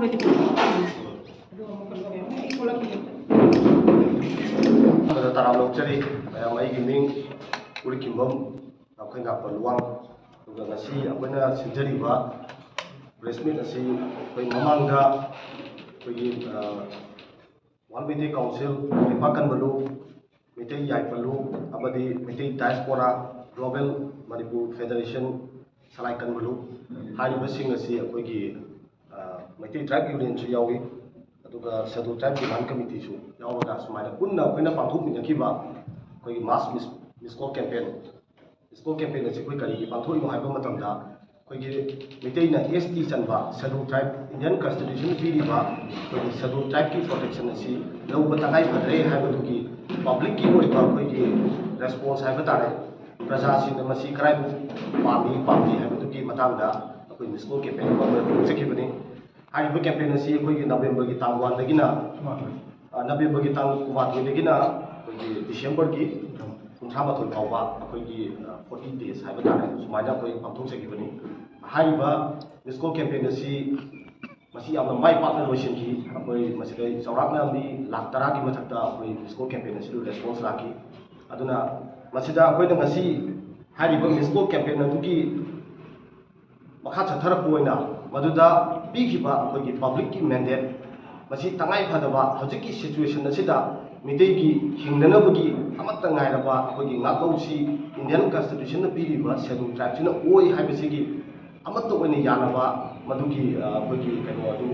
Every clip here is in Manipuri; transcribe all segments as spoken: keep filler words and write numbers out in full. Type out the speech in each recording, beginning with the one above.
ꯑꯗꯨꯒ ꯑꯃꯨꯛ ꯀꯩꯅꯣ ꯇꯧꯔꯦ꯫ ꯑꯩ ꯊꯣꯛꯂꯛꯈꯤꯒꯦ꯫ ꯑꯍꯥꯟꯕꯗ ꯇꯔꯥꯝꯅ ꯑꯣꯛꯆꯔꯤ ꯃꯌꯥꯝ꯫ ꯑꯩꯒꯤ ꯃꯤꯡ ꯎꯔꯤꯈꯤꯝꯕꯝ ꯅꯥꯎꯈꯩꯉꯥꯛꯄ ꯂꯨꯋꯥꯡ꯫ ꯑꯗꯨꯒ ꯉꯁꯤ ꯑꯩꯈꯣꯏꯅ ꯁꯤꯟꯖꯔꯤꯕ ꯄ꯭ꯔꯦꯁ ꯃꯤꯠ ꯑꯁꯤ ꯑꯩꯈꯣꯏ ꯃꯃꯥꯡꯗ ꯑꯩꯈꯣꯏꯒꯤ, ꯑ, ꯋꯥꯔꯜ ꯃꯩꯇꯩ ꯀꯥꯎꯟꯁꯤꯜ, ꯂꯩꯄꯥꯛ ꯀꯟꯕ ꯂꯨꯞ, ꯃꯩꯇꯩ ꯌꯥꯏꯐ ꯂꯨꯞ ꯑꯃꯗꯤ ꯃꯩꯇꯩ ꯗꯥꯏꯁꯄꯣꯔꯥ ꯒ꯭ꯂꯣꯕꯦꯜ ꯃꯅꯤꯄꯨꯔ ꯐꯦꯗꯔꯦꯁꯟ ꯁꯂꯥꯏ ꯀꯟꯕ ꯂꯨꯞ ꯍꯥꯏꯔꯤꯕꯁꯤꯡ ꯑꯁꯤ ꯑꯩꯈꯣꯏꯒꯤ, ꯑ, ꯃꯩꯇꯩ ꯇ꯭ꯔꯥꯏꯕ ꯌꯨꯅꯤꯌꯟꯁꯨ ꯌꯥꯎꯏ, ꯑꯗꯨꯒ ꯁꯦꯗꯨꯜ ꯇ꯭ꯔꯥꯏꯕ ꯗꯤꯃꯥꯟ ꯀꯃꯤꯇꯤꯁꯨ ꯌꯥꯎꯔꯒ ꯁꯨꯃꯥꯏꯅ ꯄꯨꯟꯅ ꯑꯩꯈꯣꯏꯅ ꯄꯥꯡꯊꯣꯛꯃꯤꯟꯅꯈꯤꯕ ꯑꯩꯈꯣꯏꯒꯤ ꯃꯥꯁ ꯃꯤꯁ, ꯃꯤꯁ ꯀꯣꯜ ꯀꯦꯝꯄꯦꯟ꯫ ꯃꯤꯁ ꯀꯣꯜ ꯀꯦꯝꯄꯦꯟ ꯑꯁꯤ ꯑꯩꯈꯣꯏ ꯀꯔꯤꯒꯤ ꯄꯥꯡꯊꯣꯛꯏꯅꯣ ꯍꯥꯏꯕ ꯃꯇꯝꯗ, ꯑꯩꯈꯣꯏꯒꯤ ꯃꯩꯇꯩꯅ ꯑꯦꯁ ꯇꯤ ꯆꯟꯕ ꯁꯦꯗꯨꯜ ꯇ꯭ꯔꯥꯏꯕ, ꯏꯟꯗꯤꯌꯟ ꯀꯟꯁꯇꯤꯇ꯭ꯌꯨꯁꯟ ꯄꯤꯔꯤꯕ ꯑꯩꯈꯣꯏꯒꯤ ꯁꯦꯗꯨꯜ ꯇ꯭ꯔꯥꯏꯕꯀꯤ ꯄ꯭ꯔꯣꯇꯦꯛꯁꯟ ꯑꯁꯤ ꯂꯧꯕ ꯇꯉꯥꯏ ꯐꯗ꯭ꯔꯦ ꯍꯥꯏꯕꯗꯨꯒꯤ ꯄꯕ꯭ꯂꯤꯛꯀꯤ ꯑꯣꯏꯕ ꯑꯩꯈꯣꯏꯒꯤ ꯔꯦꯁꯄꯣꯟꯁ ꯍꯥꯏꯕ ꯇꯥꯔꯦ, ꯄ꯭ꯔꯖꯥꯁꯤꯡꯅ ꯃꯁꯤ ꯀꯗꯥꯏꯕꯨ ꯄꯥꯝꯃꯤ, ꯄꯥꯝꯗꯦ ꯍꯥꯏꯕꯗꯨꯒꯤ ꯃꯇꯥꯡꯗ ꯑꯩꯈꯣꯏ ꯃꯤꯁ ꯀꯣꯜ ꯀꯦꯝꯄꯦꯟ ꯑꯃ ꯍꯧꯗꯣꯛꯆꯈꯤꯕꯅꯤ꯫ ꯍꯥꯏꯔꯤꯕ ꯀꯦꯝꯄꯦꯟ ꯑꯁꯤ ꯑꯩꯈꯣꯏꯒꯤ ꯅꯕꯦꯝꯕꯔꯒꯤ ꯇꯥꯡ ꯋꯥꯟꯗꯒꯤꯅ, ꯑ, ꯅꯕꯦꯝꯕꯔꯒꯤ ꯇꯥꯡ ꯀꯨꯟꯃꯥꯊꯣꯏꯗꯒꯤꯅ ꯑꯩꯈꯣꯏꯒꯤ ꯗꯤꯁꯦꯝꯕꯔꯒꯤ ꯀꯨꯟꯊ꯭ꯔꯥ ꯃꯥꯊꯣꯏ ꯐꯥꯎꯕ ꯑꯩꯈꯣꯏꯒꯤ, ꯑ, ꯐꯣꯔꯇꯤ ꯗꯦꯖ ꯍꯥꯏꯕ ꯇꯥꯔꯦ, ꯁꯨꯃꯥꯏꯅ ꯑꯩꯈꯣꯏ ꯄꯥꯡꯊꯣꯛꯆꯈꯤꯕꯅꯤ꯫ ꯍꯥꯏꯔꯤꯕ ꯃꯤꯁ ꯀꯣꯜ ꯀꯦꯝꯄꯦꯟ ꯑꯁꯤ ꯃꯁꯤ ꯌꯥꯝꯅ ꯃꯥꯏ ꯄꯥꯛꯅ ꯂꯣꯏꯁꯤꯟꯈꯤ꯫ ꯑꯩꯈꯣꯏ ꯃꯁꯤꯗ ꯆꯥꯎꯔꯥꯛꯅ ꯃꯤ ꯂꯥꯈ ꯇꯔꯥꯒꯤ ꯃꯊꯛꯇ ꯑꯩꯈꯣꯏ ꯃꯤꯁ ꯀꯣꯜ ꯀꯦꯝꯄꯦꯟ ꯑꯁꯤꯗ ꯔꯦꯁꯄꯣꯟꯁ ꯂꯥꯛꯈꯤ꯫ ꯑꯗꯨꯅ ꯃꯁꯤꯗ ꯑꯩꯈꯣꯏꯅ ꯉꯁꯤ ꯍꯥꯏꯔꯤꯕ ꯃꯤꯁ ꯀꯣꯜ ꯀꯦꯝꯄꯦꯟ ꯑꯗꯨꯒꯤ ꯃꯈꯥ ꯆꯠꯊꯔꯛꯄ ꯑꯣꯏꯅ ꯃꯗꯨꯗ ꯄꯤꯈꯤꯕ ꯑꯩꯈꯣꯏꯒꯤ ꯄꯕ꯭ꯂꯤꯛꯀꯤ ꯃꯦꯟꯗꯦꯠ, ꯃꯁꯤ ꯇꯉꯥꯏ ꯐꯗꯕ ꯍꯧꯖꯤꯛꯀꯤ ꯁꯤꯆꯨꯋꯦꯁꯟ ꯑꯁꯤꯗ ꯃꯤꯇꯩꯒꯤ ꯍꯤꯡꯅꯅꯕꯒꯤ ꯑꯃꯠꯇ ꯉꯥꯏꯔꯕ ꯑꯩꯈꯣꯏꯒꯤ ꯉꯥꯛꯂꯧꯁꯤ ꯏꯟꯗꯤꯌꯟ ꯀꯟꯁꯇꯤꯇ꯭ꯌꯨꯁꯟꯅ ꯄꯤꯔꯤꯕ ꯁꯦꯗꯨꯜ ꯇ꯭ꯔꯥꯏꯕꯁꯤꯅ ꯑꯣꯏ ꯍꯥꯏꯕꯁꯤꯒꯤ ꯑꯃꯠꯇ ꯑꯣꯏꯅ ꯌꯥꯅꯕ ꯃꯗꯨꯒꯤ, ꯑ, ꯑꯩꯈꯣꯏꯒꯤ ꯀꯩꯅꯣ ꯑꯗꯨ,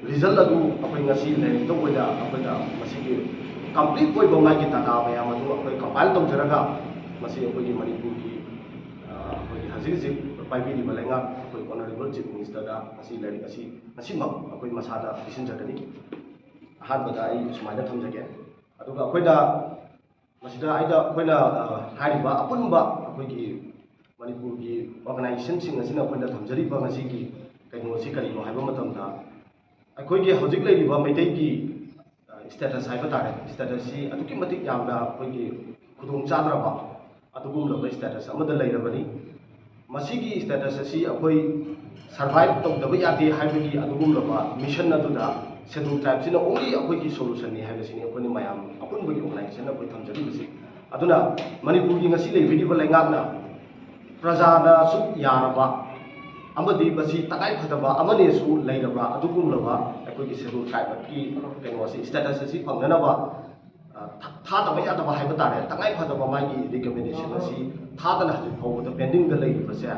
ꯔꯤꯖꯜ ꯑꯗꯨ ꯑꯩꯈꯣꯏ ꯉꯁꯤ ꯂꯥꯏꯔꯤꯛꯇ ꯑꯣꯏꯅ ꯑꯩꯈꯣꯏꯅ ꯃꯁꯤꯒꯤ ꯀꯝꯄ꯭ꯂꯤꯠ ꯑꯣꯏꯕ ꯃꯥꯒꯤ ꯗꯥꯇꯥ ꯃꯌꯥꯝ ꯑꯗꯨ ꯑꯩꯈꯣꯏ ꯀꯝꯄꯥꯏꯜ ꯇꯧꯖꯔꯒ ꯃꯁꯤ ꯑꯩꯈꯣꯏꯒꯤ ꯃꯅꯤꯄꯨꯔꯒꯤ, ꯑ, ꯑꯩꯈꯣꯏꯒꯤ ꯍꯧꯖꯤꯛ ꯍꯧꯖꯤꯛ ꯄꯥꯏꯕꯤꯔꯤꯕ ꯂꯩꯉꯥꯛ, ꯑꯩꯈꯣꯏ ꯑꯣꯅꯔꯦꯕꯜ ꯆꯤꯐ ꯃꯤꯅꯤꯁꯇꯔꯗ ꯃꯁꯤ ꯂꯥꯏꯔꯤꯛ ꯑꯁꯤ ꯉꯁꯤꯃꯛ ꯑꯩꯈꯣꯏ ꯃꯁꯥꯗ ꯄꯤꯁꯤꯟꯖꯒꯅꯤ꯫ ꯑꯍꯥꯟꯕꯗ ꯑꯩ ꯁꯨꯃꯥꯏꯅ ꯊꯝꯖꯒꯦ꯫ ꯑꯗꯨꯒ ꯑꯩꯈꯣꯏꯅ ꯃꯁꯤꯗ ꯑꯩꯅ, ꯑꯩꯈꯣꯏꯅ, ꯑ, ꯍꯥꯏꯔꯤꯕ ꯑꯄꯨꯟꯕ ꯑꯩꯈꯣꯏꯒꯤ ꯃꯅꯤꯄꯨꯔꯒꯤ ꯑꯣꯔꯒꯅꯥꯏꯖꯦꯁꯟꯁꯤꯡ ꯑꯁꯤꯅ ꯑꯩꯈꯣꯏꯅ ꯊꯝꯖꯔꯤꯕ ꯉꯁꯤꯒꯤ ꯀꯩꯅꯣꯁꯤ ꯀꯔꯤꯅꯣ ꯍꯥꯏꯕ ꯃꯇꯝꯗ, ꯑꯩꯈꯣꯏꯒꯤ ꯍꯧꯖꯤꯛ ꯂꯩꯔꯤꯕ ꯃꯩꯇꯩꯒꯤ, ꯑ, ꯁ꯭ꯇꯦꯇꯁ ꯍꯥꯏꯕ ꯇꯥꯔꯦ, ꯁ꯭ꯇꯦꯇꯁꯁꯤ ꯑꯗꯨꯛꯀꯤ ꯃꯇꯤꯛ ꯌꯥꯝꯅ ꯑꯩꯈꯣꯏꯒꯤ ꯈꯨꯗꯣꯡ ꯆꯥꯗ꯭ꯔꯕ ꯑꯗꯨꯒꯨꯝꯂꯕ ꯁ꯭ꯇꯦꯇꯁ ꯑꯃꯗ ꯂꯩꯔꯕꯅꯤ꯫ ꯃꯁꯤꯒꯤ ꯁ꯭ꯇꯦꯇꯁ ꯑꯁꯤ ꯑꯩꯈꯣꯏ ꯁꯔꯚꯥꯏꯚ ꯇꯧꯗꯕ ꯌꯥꯗꯦ ꯍꯥꯏꯕꯒꯤ ꯑꯗꯨꯒꯨꯝꯂꯕ ꯃꯤꯁꯟ ꯑꯗꯨꯗ ꯁꯦꯗꯨꯜ ꯇ꯭ꯔꯥꯏꯕꯁꯤꯅ ꯑꯣꯡꯂꯤ ꯑꯩꯈꯣꯏꯒꯤ ꯁꯣꯂꯨꯁꯟꯅꯤ ꯍꯥꯏꯕꯁꯤꯅꯤ ꯑꯩꯈꯣꯏꯅ ꯃꯌꯥꯝ ꯑꯄꯨꯟꯕꯒꯤ ꯑꯣꯔꯒꯅꯥꯏꯖꯦꯁꯟ ꯑꯩꯈꯣꯏ ꯊꯝꯖꯔꯤꯕꯁꯤ꯫ ꯑꯗꯨꯅ ꯃꯅꯤꯄꯨꯔꯒꯤ ꯉꯁꯤ ꯂꯩꯕꯤꯔꯤꯕ ꯂꯩꯉꯥꯛꯅ ꯄ꯭ꯔꯖꯥꯅꯁꯨ ꯌꯥꯔꯕ ꯑꯃꯗꯤ ꯃꯁꯤ ꯇꯉꯥꯏ ꯐꯗꯕ ꯑꯃꯅꯦꯁꯨ ꯂꯩꯔꯕ ꯑꯗꯨꯒꯨꯝꯂꯕ ꯑꯩꯈꯣꯏꯒꯤ ꯁꯦꯗꯨꯜ ꯇ꯭ꯔꯥꯏꯕꯀꯤ ꯀꯩꯅꯣꯁꯤ, ꯁ꯭ꯇꯦꯇꯁ ꯑꯁꯤ ꯐꯪꯅꯅꯕ ꯊꯥꯗꯕ ꯌꯥꯗꯕ ꯍꯥꯏꯕ ꯇꯥꯔꯦ, ꯇꯉꯥꯏ ꯐꯗꯕ ꯃꯥꯒꯤ ꯔꯤꯀꯃꯦꯟꯗꯦꯁꯟ ꯑꯁꯤ ꯊꯥꯗꯅ ꯍꯧꯖꯤꯛ ꯐꯥꯎꯕꯗ ꯄꯦꯟꯗꯤꯡꯗ ꯂꯩꯔꯤꯕꯁꯦ,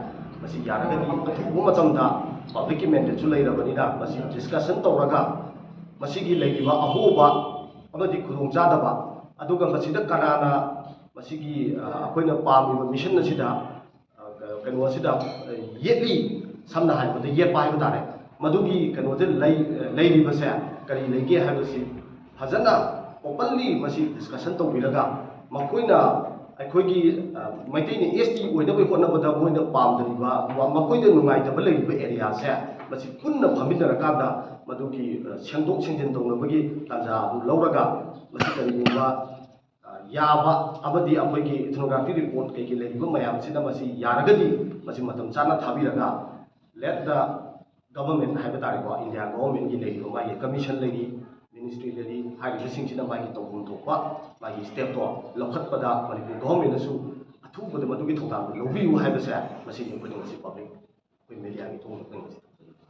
ꯃꯁꯤ ꯌꯥꯔꯒꯗꯤ ꯑꯊꯨꯕ ꯃꯇꯝꯗ ꯄꯕ꯭ꯂꯤꯛꯀꯤ ꯃꯦꯟꯗꯦꯠꯁꯨ ꯂꯩꯔꯕꯅꯤꯅ ꯃꯁꯤ ꯗꯤꯁꯀꯁꯟ ꯇꯧꯔꯒ ꯃꯁꯤꯒꯤ ꯂꯩꯔꯤꯕ ꯑꯍꯣꯕ ꯑꯃꯗꯤ ꯈꯨꯗꯣꯡꯆꯥꯗꯕ, ꯑꯗꯨꯒ ꯃꯁꯤꯗ ꯀꯅꯥꯅ ꯃꯁꯤꯒꯤ, ꯑ, ꯑꯩꯈꯣꯏꯅ ꯄꯥꯝꯃꯤꯕ ꯃꯤꯁꯟ ꯑꯁꯤꯗ, ꯑ, ꯀꯩꯅꯣ ꯑꯁꯤꯗ, ꯑ, ꯌꯦꯠꯂꯤ, ꯁꯝꯅ ꯍꯥꯏꯔꯕꯗ ꯌꯦꯠꯄ ꯍꯥꯏꯕ ꯇꯥꯔꯦ, ꯃꯗꯨꯒꯤ ꯀꯩꯅꯣꯁꯦ ꯂꯩ-, ꯂꯩꯔꯤꯕꯁꯦ ꯀꯔꯤ ꯂꯩꯒꯦ ꯍꯥꯏꯕꯁꯤ ꯐꯖꯅ ꯑꯣꯄꯟꯂꯤ ꯃꯁꯤ ꯗꯤꯁꯀꯁꯟ ꯇꯧꯕꯤꯔꯒ ꯃꯈꯣꯏꯅ ꯑꯩꯈꯣꯏꯒꯤ, ꯑ, ꯃꯩꯇꯩꯅ ꯑꯦꯁ ꯇꯤ ꯑꯣꯏꯅꯕꯒꯤ ꯍꯣꯠꯅꯕꯗ ꯃꯣꯏꯅ ꯄꯥꯝꯗ꯭ꯔꯤꯕ, ꯃ-, ꯃꯈꯣꯏꯗ ꯅꯨꯡꯉꯥꯏꯇꯕ ꯂꯩꯔꯤꯕ ꯑꯦꯔꯤꯌꯥꯁꯦ ꯃꯁꯤ ꯄꯨꯟꯅ ꯐꯝꯃꯤꯟꯅꯔꯀꯥꯟꯗ ꯃꯗꯨꯒꯤ, ꯑ, ꯁꯦꯡꯗꯣꯛ ꯁꯦꯡꯖꯤꯟ ꯇꯧꯅꯕꯒꯤ ꯇꯥꯟꯖꯥ ꯑꯗꯨ ꯂꯧꯔꯒ ꯃꯁꯤ ꯀꯔꯤꯒꯨꯝꯕ, ꯑ, ꯌꯥꯕ ꯑꯃꯗꯤ ꯑꯩꯈꯣꯏꯒꯤ ꯏꯊꯅꯣꯒ꯭ꯔꯥꯐꯤ ꯔꯤꯄꯣꯔꯠ ꯀꯩꯀꯩ ꯂꯩꯔꯤꯕ ꯃꯌꯥꯝꯁꯤꯅ ꯃꯁꯤ ꯌꯥꯔꯒꯗꯤ ꯃꯁꯤ ꯃꯇꯝ ꯆꯥꯅ ꯊꯥꯕꯤꯔꯒ let the government ꯍꯥꯏꯕ ꯇꯥꯔꯦꯀꯣ, ꯏꯟꯗꯤꯌꯥ ꯒꯣꯚꯔꯟꯃꯦꯟꯒꯤ ꯂꯩꯔꯤꯕ ꯃꯥꯒꯤ ꯀꯃꯤꯁꯟ ꯂꯩꯔꯤ, ꯃꯤꯅꯤꯁꯇ꯭ꯔꯤ ꯂꯩꯔꯤ, ꯍꯥꯏꯔꯤꯕꯁꯤꯡꯁꯤꯅ ꯃꯥꯒꯤ ꯇꯧꯐꯝ ꯊꯣꯛꯄ ꯃꯥꯒꯤ ꯁ꯭ꯇꯦꯞꯇꯣ ꯂꯧꯈꯠꯄꯗ ꯃꯅꯤꯄꯨꯔ ꯒꯣꯚꯔꯟꯃꯦꯟꯅꯁꯨ ꯑꯊꯨꯕꯗ ꯃꯗꯨꯒꯤ ꯊꯧꯗꯥꯡꯗꯨ ꯂꯧꯕꯤꯌꯨ ꯍꯥꯏꯕꯁꯦ ꯃꯁꯤꯅꯤ ꯑꯩꯈꯣꯏꯅ ꯉꯁꯤ ꯄꯕ꯭ꯂꯤꯛ, ꯑꯩꯈꯣꯏ ꯃꯦꯗꯤꯌꯥꯒꯤ ꯊꯣꯡꯗ ꯑꯩꯈꯣꯏ ꯉꯁꯤ ꯇꯧꯖꯔꯤꯕ꯫